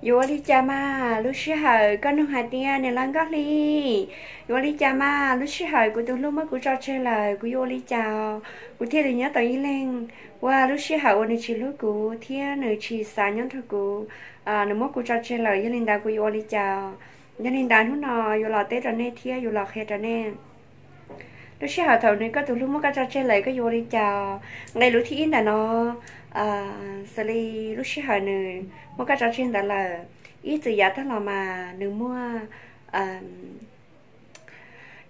Yuav ua li cas mas lub sij hawm koj nug hais tias niam laus Nkauj Hli, yuav ua li cas mas lub sij hawm kuv tus hlub muab kuv tso tseg lawm, kuv yuav ua li cas kuv thiaj li nyob tau ib leeg? Ua lub sij hawm uas nws tsis hlub kuv thiab nws tsis xav nyob nrog kuv, nws muab kuv tso tseg lawm, yog li ntawd kuv yuav ua li cas? Yog li ntawd hnub no yuav los teb rau nej thiab yuav los qhia rau nej. Lub sij hawm thaum nws, koj tus hlub muab koj tso tseg lawm koj yuav ua li cas? Nqe lus thib ib ntawm no, xws li lub sij hawm nws muab koj tso tseg ntawd lawm, ib txwm yav tag los mas nws muaj,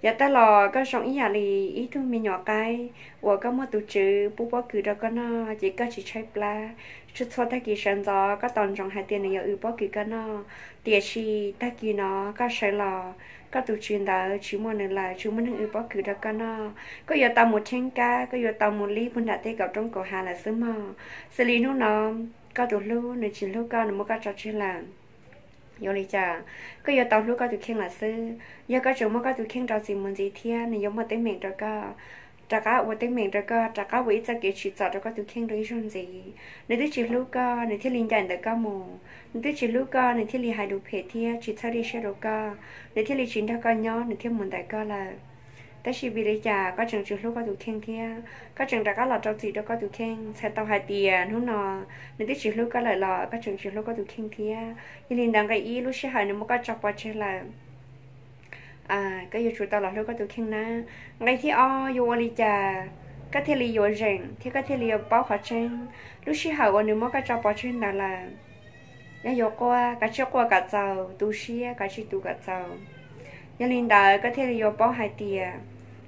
yav tag los koj zoo ib yam li ib tug me nyuam qaib uas koj muaj tus tswv pub pob kws rau koj noj ces koj tsis tshaib plab. Txhua tag kis sawv ntxov koj tos ntsoov hais tias nws yuav ua pob kws koj noj, tiam sis tag kis no koj sawv los koj tus tswv ntawd tsis muaj nws lawm, tsis muaj neeg ua pob kws rau koj noj. Koj yuav tau mus theeb kab, koj yuav tau mus li puag nram tej kaum roob kaum hav lawm xwb mog. Xws li hnub no koj tus hlub nws tsis hlub koj, nws muab koj tso tseg lawm, yuav li cas? Koj yuav tau hlub koj tus kheej lawm xwb. Yog koj tseem muab koj tus kheej rau txim mus ntxiv thiab nws yuav muaj teeb meem rau koj, rov qab ua teeb meem rau koj, rov qab ua ib txoj kev tsim txom rau koj tus kheej dua ib zaug ntxiv. Nws twb tsis hlub koj nws thiaj li ncaim ntawm koj mus, nws twb tsis hlub koj nws thiaj li hais lus phem thiab tsis txhawb siab rau koj, nws thiaj li tsis nrog koj nyob, nws thiaj mus ntawm koj lawm. Tab sis vim li cas koj tseem tsis hlub koj tus kheej thiab koj tseem rov qab los rau txim rau koj tus kheej? Txhais tau hais tias hnub no nws twb tsis hlub koj lawm los koj tseem tsis hlub koj tus kheej thiab. Yog li ntawd nqe ib, lub sij hawm nws muab koj tso pov tseg lawm, koj yuav tsum tau los hlub koj tus kheej nawb. Nqe thib ob, yuav ua li cas koj thiaj li yuav zeem thiab koj thiaj li yuav paub qhov tseeb? Lub sij hawm uas nws muab koj tso pov tseg ntawd lawm, yog yuav quaj koj tsij quaj kom txaus, tu siab koj tsij tu kom txaus. Yog li ntawd koj thiaj li yuav paub hais tias,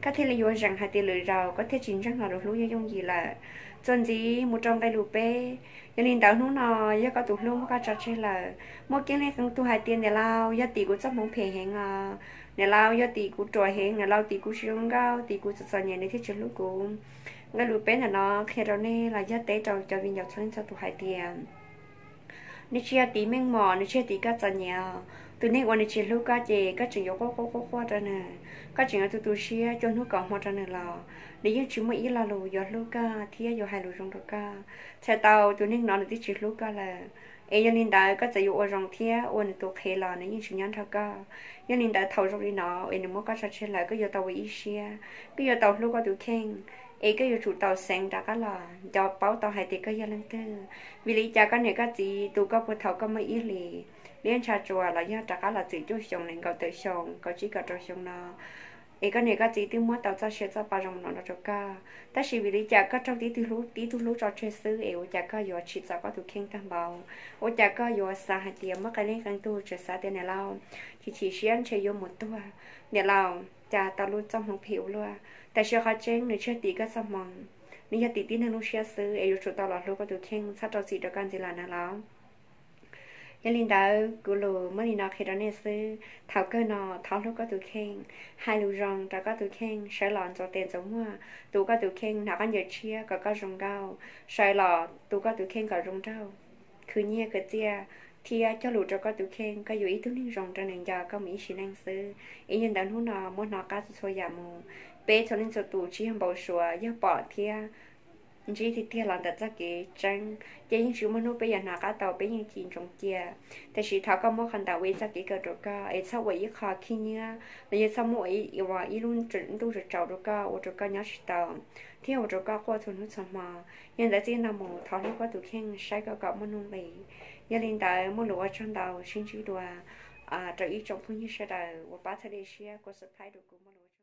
koj thiaj li yuav zeem hais tias lwm zaus koj thiaj tsis ntseeg hlo lus hlub yooj yooj yim lawm. Txuas ntxiv mus rau nqe lus peb, yog li ntawd hnub no yog koj tus hlub muab koj tso tseg lawm, muaj keeb leej qee tug hais tias niam laus, yog tim kuv txoj hmoov phem heev os, niam laus, yog tim kuv ruam heev, niam laus, tim kuv tsis zoo nkauj, tim kuv txom txom nyem nws thiaj tsis hlub kuv. Nqe lus peb ntawm no qhia rau nej los yog teb rau cov viv ncaus txhua leej txhua tus hais tias, nws tsis yog tim meej mom, nws tsis yog tim koj txom nyem os. Tus neeg uas nws tsis hlub koj ces koj tseem yuav quaj quaj quaj quaj rau nws, koj tseem yuav tu tu siab cua hnub kaum hmo rau nws los nws yeej tsis muaj ib lo lus yuav hlub koj thiab yuav hais lus zoo rau koj. Txhais tau tus neeg no nws twb tsis hlub koj lawm, es yog li ntawd koj txawm yuav ua zoo thiab ua nws tus qhev los nws yeej tsis nyob nrog koj. Yog li ntawd thaum zoo li no es nws muab koj tso tseg lawm koj yuav tau ua ib siab, koj yuav tau hlub koj tus kheej, es koj yuav tsum tau xeev rov qab los nco paub tau hais tias koj yog leej twg. Vim li cas koj niam koj txiv tu koj puag thaum koj muaj ib hlis liab ntsha tsuas los yog rov qab los txwm cuaj xyoo nees nkaum tawm xyoo kaum tsib kaum rau xyoo no, es koj niam koj txiv twb muab tau txoj sia txoj pa zoo no rau koj, tab sis vim li cas koj raug tib tug hlub, tib tug hlub tso tseg xwb es ua cas koj yuav tsim txom koj tus kheej tag npaum? Ua cas koj yuav xav hais tias muaj qee leej qee tug tseem xav tias niam laus chim chim siab ntshe yuav mus tuag, niam laus cas tau lub txoj hmoov phem ua luaj? Tam sim qhov tseeb nws tsis yog tim koj txoj hmoov, nws yog tim tib neeg lub siab xwb es yuav tsum tau los hlub koj tus kheej, txhob rau txim rau koj ntxiv lawm na los. Yog li ntawd kuv lus muab li no qhia rau nej xwb. Thaum kawg no thov hlub koj tus kheej, hais lus zoo rau koj tus kheej, sawv los ntxuav tes ntxuav muag tu koj tus kheej, hnov qab ncaws tshiab kom koj zoo nkauj, sawv los tu koj tus kheej kom zoo nraug, khwv nyiaj khwv txiaj thiab cog lus rau koj tus kheej, koj yuav ib tug neeg zoo rau nws nco koj mus ib sim neej xwb. Es yog li ntawd hnub no muab hnov qab txhua txhua yam mus, peb txhua leej txhua tus tsis yog npau suav, yog pom thiab ntsib tiag tiag los ntawm txoj kev tseeb ces yeej tsis muaj hnub peb yuav hnov qab tau, peb yeej cim ntsoov cia. Tiam sis thov koj muab qhov ntawd ua ib txoj kev kawm rau koj es txhob ua ib qho khib nyiab los yog txhob muab ua ib lub ntuj tsaus tsaus rau koj, ua rau koj nyob tsis tau thiab ua rau koj quaj txhua hnub txhua hmo. Yog li ntawd txij no mus thov hlub koj tus kheej, saib koj kom muaj nuj nqis. Yog li ntawd muaj lus ua tsaug ntau, sib ntsib dua rau ib tsoom phooj ywg sawv daws uas pab txhawb siab kuv subscribe rau kuv muaj lus